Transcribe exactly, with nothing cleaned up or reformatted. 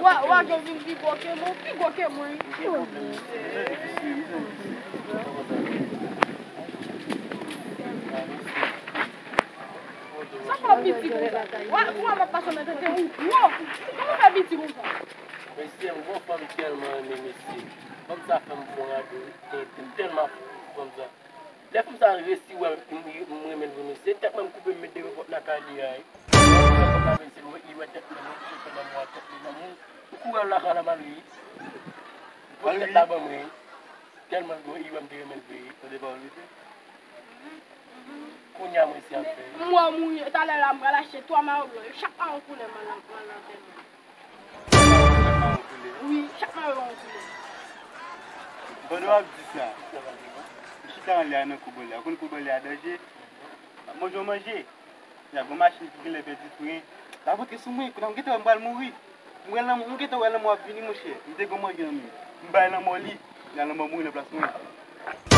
Wa, wa, gen vin pi gwo ke mwen, pi gwo ke mwen. Sa fè w piti konsa? Wa, wa, m ap pase nan tete ou gwo. Kòman w fè piti konsa? Mesye, m gon fanm tèlman renmen mesye. Fanm sa fè m fon rado. M tèlman fon fanm sa. Lè fanm sa resi wè m, m, m renmen l vre mesye. Tèt mwen m koupe m met devan pòt lakay li a. Lè fanm sa vin se li wè tèt mwen, li koupe nan mwa tèt li nan mou. M kouri al lakay la m al ri. M pran tèt la ban mwen. Tèlman l gon iri wè m te renmen l vre. Sa devan w li te? Kounye a mwen se ap fè. M wè w mouri, talè la m pral achte twa mayo blan. Chak mayo koulè m al nan, m al nan antèman. Wi, chak mayo yon koulè. Pandan w ap di sa, m chita anlè a nan koubòlè a. Ou konn koubòlè a danje? M ap manje yon manje. Y ap gon machin ki genlè pèdi fren. L ap rantre sou mwen, kounye a m gentan wè m pral mouri. M wè lanmò, m gentan wè lanmò ap vini, monchè. M te gon manje nan men m. M bay lanmò li, y a lanmò mouri nan plas mwen.